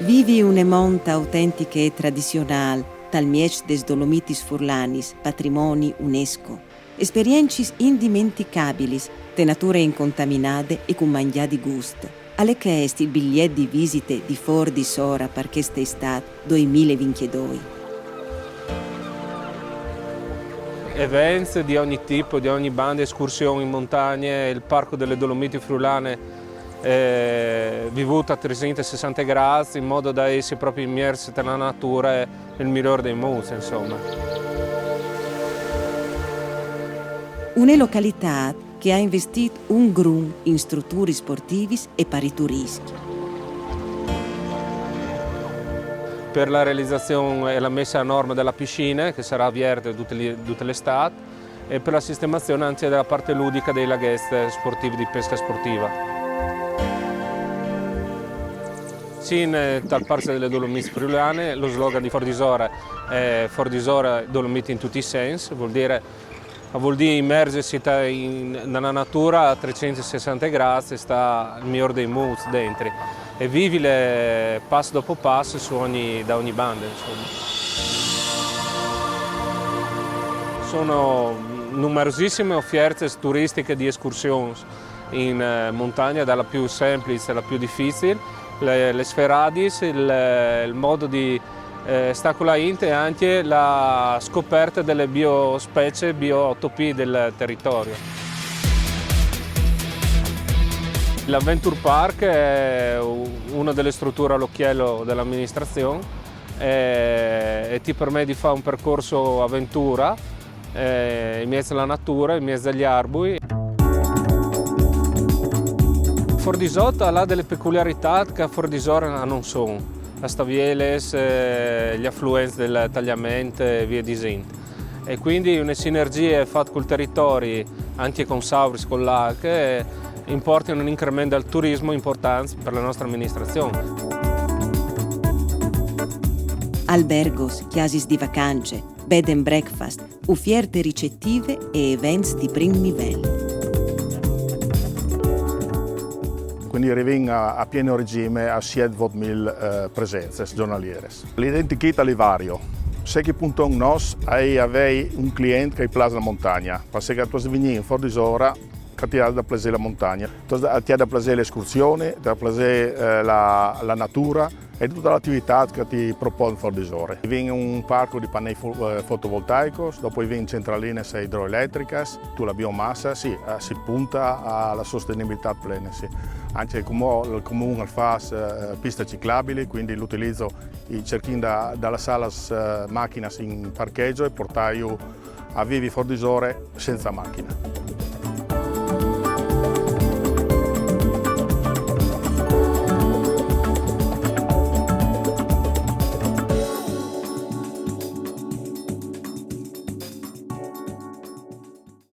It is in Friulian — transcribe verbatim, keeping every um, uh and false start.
Vivi une monte autentiche e tradizionâl, tal mieç des Dolomitis furlanis, patrimoni UNESCO. Esperiencis indimenticabilis, te nature incontaminade e cun mangjâ di gust. Al è chest il biliet di visite di Fôr di Sora par cheste istât doi mil e vincjedoi. Events di ogni tipo, di ogni banda, escursioni in montagne, il Parco delle Dolomiti Friulane, eh, vivuto a trecentosessanta gradi, in modo da essere proprio immersi nella natura e nel migliore dei modi, insomma. Une localitât che e à investît un grum in struturis sportivis e par i turiscj. Per la realizzazione e la messa a norma della piscina, che sarà aperta tutta l', tutta l'estate, e per la sistemazione anche della parte ludica dei laghetti sportivi di pesca sportiva. Sin, eh, tal Parco delle Dolomitis Friulane, lo slogan di Fôr di Sora è Fôr di Sora Dolomiti in tutti i sensi, vuol dire, vuol dire immergersi ta-, in, nella natura a trecentosessanta gradi, sta il miglior dei moods dentro e vivile passo dopo passo su ogni, da ogni banda, insomma. Sono numerosissime offerte turistiche di escursioni in, eh, montagna, dalla più semplice alla più difficile, le, le sferadis, il, il modo di, eh, stà cu la int e anche la scoperta delle biospecie, biotopie del territorio. L'Adventure Park è u-, una delle strutture all'occhiello dell'amministrazione, eh, e ti permette di fare un percorso avventura, eh, in mezzo alla natura, in mezzo agli arbui. Fôr di Sora al à delle peculiarità che a Fôr di Sora non sono. La Stavieles, eh, gli affluenti del Tagliamento e via disint. E quindi une sinergie fate col territorio, anche con Sauris, con l'A C, eh, importano un incremento del turismo importante per la nostra amministrazione. Albergos, cjasis di vacance, bed and breakfast, ufierte ricettive e events di prim nivel. Quindi rivìn a, a pieno regime a siet vot mil, eh, presences giornalieres. L'identikit al è vario. Se chi punton nos a è avei un client che i plâs la montagna, parcè che tu âs di vignî in Fôr di Sora che ti à da plasê la montagna, ti à da plasê le escursioni, ti à da plasê, eh, la, la natura e tute le ativitât che ti propon Fôr di Sora. Vin un parco di panei fo-, eh, fotovoltaicos, dopo vin centralines idroeletricas, tu la biomassa, sì, eh, si punta a la sostenibilitât plene, sì. Anche come il comune al fâs, eh, piste ciclabili, quindi l'utilizzo, i cerchìn da, da lassâ las, eh, machinas in parcheggio e portâju a vivi Fôr di Sora senza machina.